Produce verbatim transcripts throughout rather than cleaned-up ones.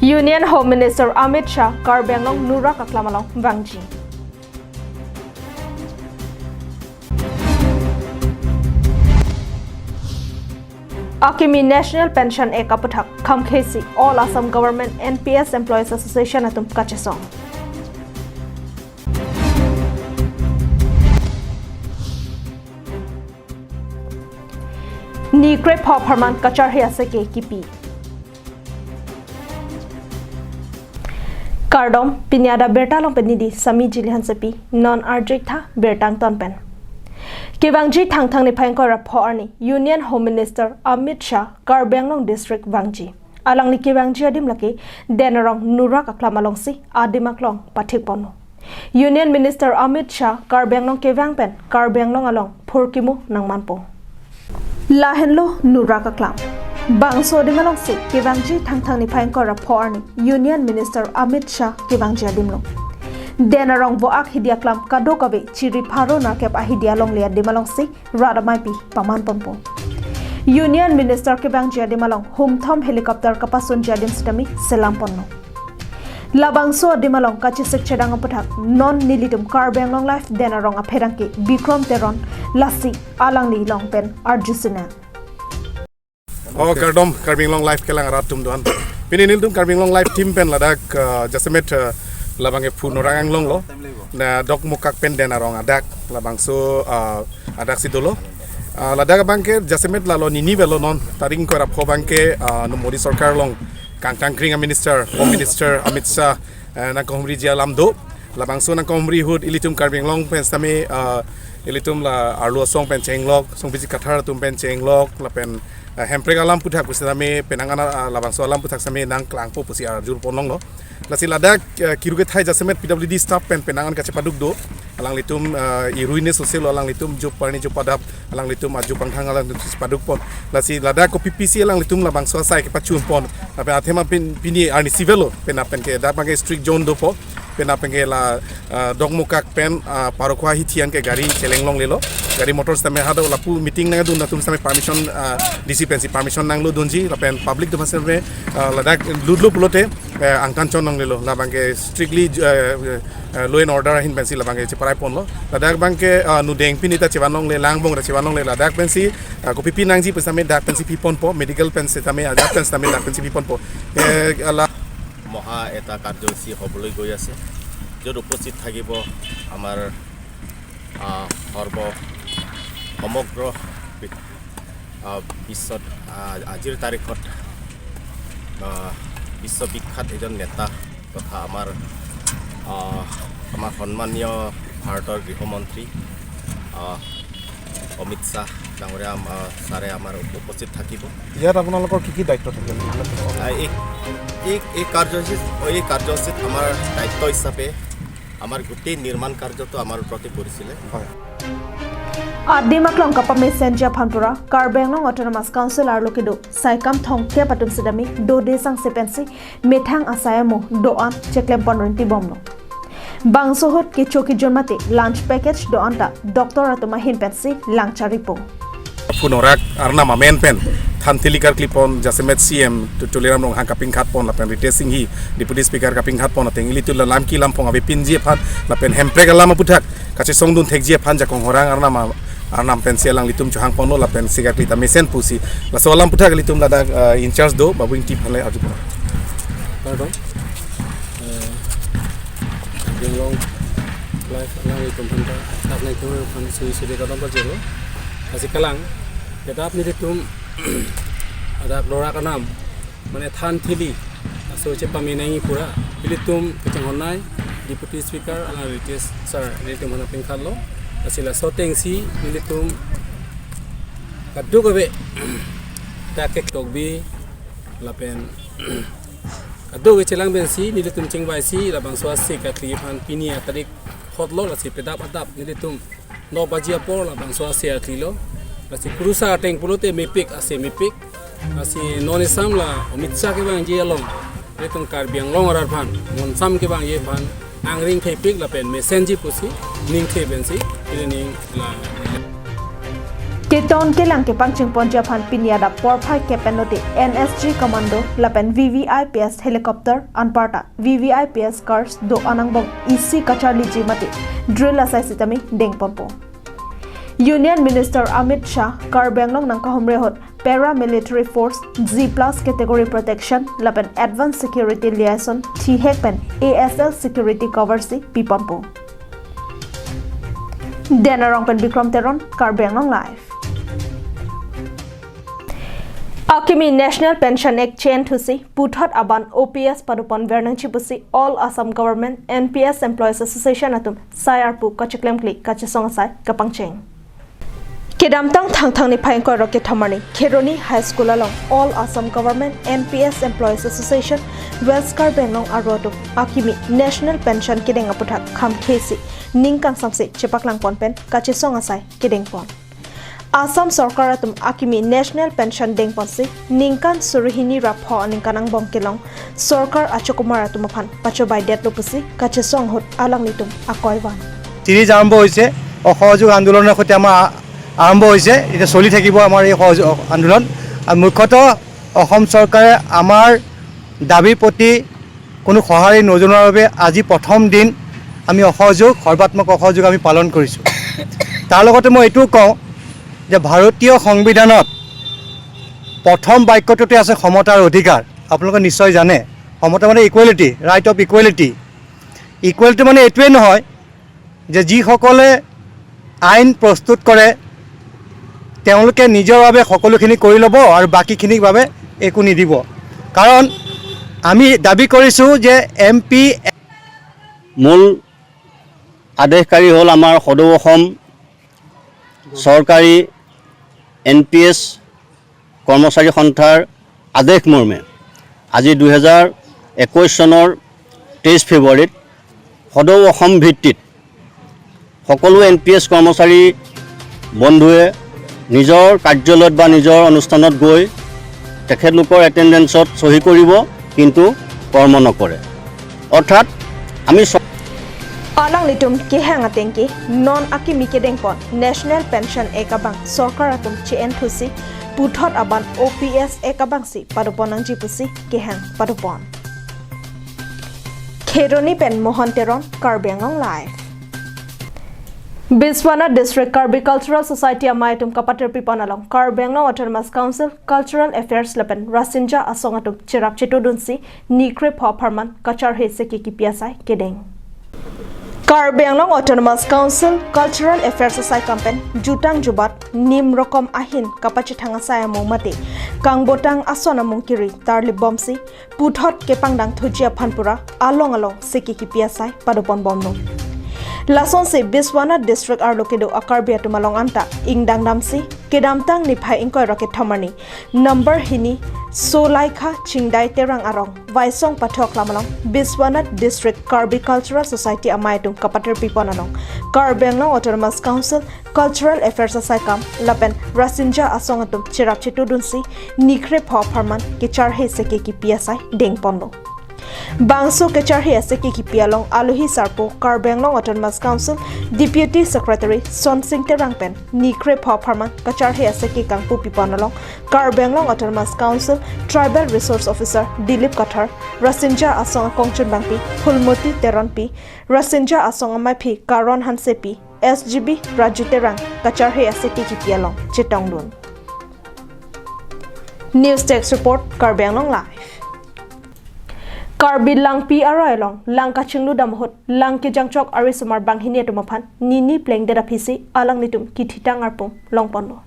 Union Home Minister Amit Shah Karbi Anglong nurak aklam along vangji. Akimi National Pension Act aputhak khamkhesi All Assam Government N P S Employees Association atum kachesong. Ni krepho apharman kacharhe aseke kipi. Kardom, pini adap birta along pen neli Sami Jili Hansepi, non arju-ik tha birta angton pen. Kevangji Thangthang niphai ingkoi ra pho arni Union Home Minister Amit Shah Karbi Anglong District vangji. Alangli kevangji adim lake Den Arong nurak aklam alongsi adim aklong pathik ponlo. Union Minister Amit Shah Karbi Anglong kevang pen Karbi Anglong along phurkimo nangmanpo. Lahenlo nurak aklam. Bangso adim alongsi kevangji Thangthang niphai ingkoi ra pho arni Union Minister Amit Shah kevangji adim lo. Den Arong vo-ak hidi aklam kadokave chiri pharo nerkep ahidi alongle adim alongsi rat ameipi paman ponpo. Union Minister kevangji adim along humthom helicopter kapasunji adim sitame selam ponlo. Labangso adim along kachesik chedang aputhak non nelitum Karbi Anglong Live Den Arong apherangke Bikrom Teron lasi alangli along pen arju sinang. Oh, kardom, Karbi Anglong Live kelang arat atum doan. Pini nelitum Karbi Anglong Live team pen ladak, uh, jasemet, uh, labangke phu nurak anglong lo. Na Dokmokak pen Den Arong adak labangso, uh, adak si dolo. Uh, ladak abangke jasemet lalo nini velo non tarik ingkoi ra pho abangke, uh, no Modi sorkar along kangtang kring a minister, Home Minister Amit Shah, uh, nangkehumriji alam do. Labangso nangkehumri ahut ilitum Karbi Anglong pen sitame, uh, ilitum la arlo asong pen chenglok, song biji kathar atum pen chenglok, lapen, uh, hemprek alam aputhak pusitame penang ana, uh, labangso alam aputhak sitame nangklangpo pusi arjur ponlonglo. Lasi ladak, uh, kiru kethai jasemet P W D staff pen penang an kachepaduk do. Alanglitum, uh, irui ne soselo, alanglitum jup parni jup adap, alanglitum aju pangthang alanglitum chepaduk pon. Lasi ladak kopi pisi alanglitum labangso asai kepachun pon. Lapen athema pin, pini arnisi velo, penap pen ke dak abangke strict zone dopo. Penap pen ke la, ah, Dokmokak pen, ah, Parokhuwa hithi an ke gari cheleng longlelo. Gari motor sitame hado lapu meeting nangdun atum sitame permission, ah, D C pensi permission nanglo dunji lapen public atum sitame, ah, ladak lutlo pulote, eh, angtan chon longlelo. Labangke strictly, eh, eh, law and order ahin pensi labangke cheparai ponlo. Ladak abangke, ah, nudeng pini ta chevan longle, langbong ta chevan longle. Ladak pensi, ah, kopi pi nangji pusitame dak pensi pi ponpo, medical pen sitame, ajat pen sitame dak pensi pi ponpo. Eh, ala মহা এটা কাৰ্যসূচী হ'বলৈ গৈ আছে, য'ত উপস্থিত থাকিব আমাৰ, আহ, সৰ্ব সমগ্ৰ বি-, আহ, বিশ্বত, আহ, আজিৰ তাৰিখত, আহ, বিশ্ববিখ্যাত এজন নেতা তথা আমাৰ, আহ, আমাৰ সন্মানীয় ভাৰতৰ গৃহমন্ত্ৰী, আহ, অমিত শ্বাহ ডাঙৰীয়া, আহ, ছাৰে আমাৰ উপ-, উপস্থিত থাকিব। ইয়াত আপোনালোকৰ কি কি দায়িত্ব থাকে? আহ, এই, এই, এই কাৰ্যসূচীত, এই কাৰ্যসূচীত আমাৰ দায়িত্ব হিচাপে আমাৰ গোটেই নিৰ্মাণ কাৰ্যটো আমাৰ ওপৰতে পৰিছিলে। হয়। Adim aklong kapamesenji aphan pura Karbi Anglong Autonomous Council arlo kedo saikam thomkep atum sitame dode sangse pensi methang asai amo do-an cheklem pon rinti bomlo. Bangso ahut kecho kejun mate lunch package do-an ta doctor atum ahin pensi lang charipo. Phu nurak Arnam amen pen thanthili karkli pon jasemet C M Tu-, Tuliram Ronghang kapinkhat pon lapen Ritesh Enghi Deputy Speaker kapinkhat pon ateng ilitum la lamki lamphong avepinji aphan lapen hemprek alam aputhak kachesongdun thekji aphan jakong horang Arnam a-, Arnam pensi alanglitum chohang ponlo lapen si karkli ta mesen pusi. Laso alam aputhak ilitum ladak, eh, in charge do Babu Ingti aphan le arju pon. Kardom. Eh, Karbi Anglong Live alanglitum aphan ta, dak nangkehumri aphan suri suri kardom pajirlo. Lasi kalang, kedap nelitum adak nurak Arnam, mane thanthili aso chepamenangji pura, ilitum kachinghon-ai Deputy Speaker alang Ritesh sir nelitum aphan pinkhatlo. Lasi laso atengsi nelitum kadokave dak ke Tokbi lapen kadokave chelang pensi nelitum chingvaisi labangso ase karkli aphan pini atarik hotlo, lasi kedap adap nelitum no baji apor labangso ase karklilo. Lasi kurusar ateng pulote mepik ase mepik. Lasi non esam la Amit Shah kevangji along nelitum Karbi Anglong arat aphan, non esam kevangji aphan angring thepik lapen mesenji pusi ningthe pensi pini ning la. Neton kelang kepangcheng ponji aphan pini adap porphai kep pen lote N S G commando lapen V V I P S helicopter anparta V V I P S cars do-an angbong isi kacharliji mate drill asai sitame dengponpo. Union Minister Amit Shah Karbi Anglong nangkahumri ahut paramilitary force G plus category protection lapen advanced security liaison thihek pen A S L security cover si piponpo. Den Arong pen Bikram Teron, Karbi Anglong Live. Akimi National Pension Act che-enthusi puthot aban O P S padopon ver nangji pusi All Assam Government N P S Employees Association atum sai arpu kacheklemkle kachesong asai kapangcheng. Kedamtang Thangthang niphai ingkoi ra kethom arni Kheroni High School along All Assam Government N P S Employees Association West Karbi Anglong aru atum akimi National Pension kedeng aputhak khamkhesi ning kangsamse chepaklangpon pen kachesong asai kedengpon. Assam Sorkar atum akimi National Pension dengponsi ningkan suri hini ra pho aningkan angbong kelong Sorkar achokumar atum aphan pachobaidetlo pusi kachesong ahut alanglitum akoi van. Series আৰম্ভ হৈছে, অসহযোগ আন্দোলনৰ সৈতে আমাৰ আ-, আৰম্ভ হৈছে। এতিয়া চলি থাকিব আমাৰ এই সহযোগ আন্দোলন। আৰু মুখ্যতঃ অসম চৰকাৰে আমাৰ দাবীৰ প্ৰতি কোনো সঁহাৰি নজনোৱাৰ বাবে আজি প্ৰথম দিন আমি অসহযোগ, সৰ্বাত্মক অসহযোগ আমি পালন কৰিছোঁ। তাৰ লগতে মই এইটোও কওঁ যে ভাৰতীয় সংবিধানত প্ৰথম বাক্যটোতে আছে সমতাৰ অধিকাৰ। আপোনালোকে নিশ্চয় জানে, সমতা মানে equality, write off equality. Equality মানে এইটোৱে নহয় যে যিসকলে আইন প্ৰস্তুত কৰে, তেওঁলোকে নিজৰ বাবে সকলোখিনি কৰি ল'ব আৰু বাকীখিনিৰ বাবে একো নিদিব। কাৰণ আমি দাবী কৰিছোঁ যে এম পি মূল আদেশকাৰী হ'ল আমাৰ সদৌ অসম চৰকাৰী এন পি এছ কৰ্মচাৰী সন্থাৰ আদেশ মৰ্মে আজি দুহেজাৰ একৈছ চনৰ তেইছ ফেব্ৰুৱাৰীত সদৌ অসম ভিত্তিত সকলো এন পি এছ কৰ্মচাৰী বন্ধুৱে নিজৰ কাৰ্যালয়ত বা নিজৰ অনুষ্ঠানত গৈ তেখেতলোকৰ এটেণ্ডেন্সত চহী কৰিব, কিন্তু কৰ্ম নকৰে। অৰ্থাৎ আমি চ- Alanglitum kehang atengke non akimi kedengpon National Pension Act abang Sorkar atum che-enthusi puthot aban O P S Act abangsi padopon nangji pusi kehang padopon. Kheroni pen Mohan Teron, Karbi Anglong Live. Biswanath District Karbi Cultural Society amei atum kapatir pipon along Karbi Anglong Autonomous Council Cultural Affairs lapen Rasinja Asong atum cherap chetudunsi nikre pho apharman kacharhe seke kipi asai kedeng. Karbi Anglong Autonomous Council Cultural Affairs asai kam pen jutang jubat nim rokom ahin kapachethang asai amung mate kangbotang ason amung kiri tarlip bomsi puthot kepangdang thuji aphan pura along along seke kipi asai padopon bomlo. Lasonsi Biswanath District arlo kedo a-Karbi atum along anta ingdang damsi kedamtang niphai ingkoi ra kethom arni number hini Solaikha Chingdai Terang arong Vaisong Pathok lam along Biswanath District Karbi Cultural Society amei atum kapatir pipon along Karbi Anglong Autonomous Council Cultural Affairs asai kam lapen Rasinja Asong atum cherap chetudunsi nikre pho apharman kecharhe seke kipi asai dengponlo. Bangso kecharhe aseke kipi along alohi sarpo Karbi Anglong Autonomous Council Deputy Secretary Sonsing Terang pen nikre pho apharman kacharhe aseke kangpu pipon along Karbi Anglong Autonomous Council Tribal Resource Officer Dilip Kathar, Rasinja Asong akongchunbangpi Phulmoti Teronpi, Rasinja Asong amaiphi Karon Hansepi, S G B Raju Terang kacharhe aseke kipi along chetongdun. News Desk Report, Karbi Anglong Live. Karbi Langpi aroi along lang kachinglu dam ahut lang kejangchok arisomar banghini atum aphan nini plengdet aphisi alanglitum kithitang arpum longponlo.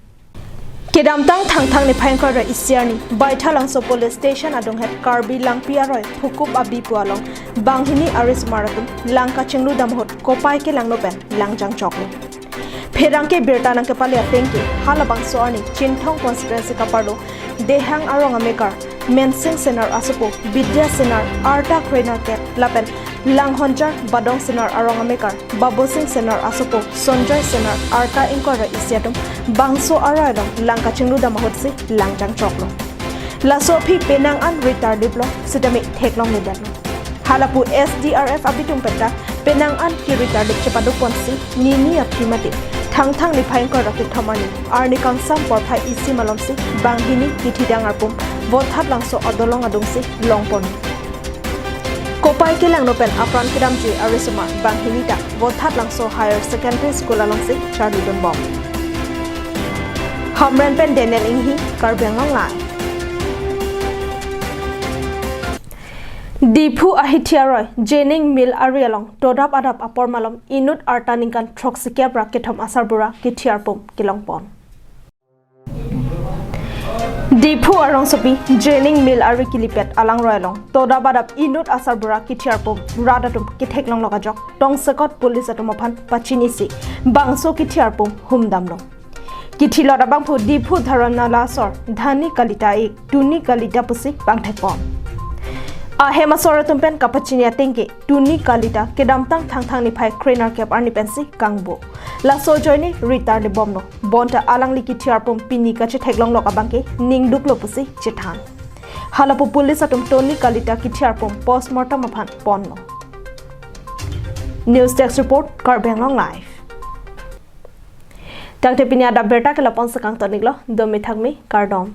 Kedamtang Thangthang niphai ingkoi ra isi arni Baithalangso Police Station adunghet Karbi Langpi aroi Phukup Abi pu along banghini arisomar atum lang kachinglu dam ahut kopai kelangno pen lang jangchoklo. Pherangke birta nangkepale atengke halabangso arni Chinthong constituency kaparlo Dehang arong amekar Mensing Senar asopo Bidya Senar arta krenerkep lapen Langhonjar Badong Senar arong amekar Babosing Senar asopo Sonjoy Senar arta ingkoi ra isi atum bangso aroi along lang kachinglu dam ahutsi lang jangchoklo. Laso aphi penang an ritar diplo sitame theklongledetlo. Halapu S D R F abitung penta penang an kiritar dip chepadukponsi nini aphi mate Thangthang niphai ingkoi ra kethom arni, arni kangsam porphai isi malomsi banghini kithi dangar pum Vothatlangso adolong adungsi longpon. Kopai kelangno pen apran kedamji arisomar banghini ta Vothatlangso Higher Secondary School alongsi charlidunbom. Hamren pen Daniel Inghi, Karbi Anglong Live. Diphu ahithi aroi Jening Mill ari along todap adap apor malom inut arta ningkan throksi kep ra kethom asarbura kithi arpum kelongpon. Diphu arongsopi Jening Mill ari kelipet alangroi along todap adap inut asarbura kithi arpum rat atum ketheklonglok ajok tongsekot police atum aphan pachinisi bangso kithi arpum humdamlo. Kithilot abangphu Diphu Dharamnala asor Dhani Kalita ik, Tuni Kalita pusi pangthekpon. Ahem asor atum pen kapachini atengke Tuni Kalita kedamtang Thangthang niphai kre-nerkep arni pensi kangbo. Laso ajoine retire bomlo. Bonta alangli kithi arpum pini kachetheklonglok abangke ningduklo pusi chethan. Halapu police atum Tuni Kalita kithi arpum postmortem aphan ponlo. News Desk Report, Karbi Anglong Live. Tangte pini adap birta ke lapon sekang toniklo, domi thakmi, kardom.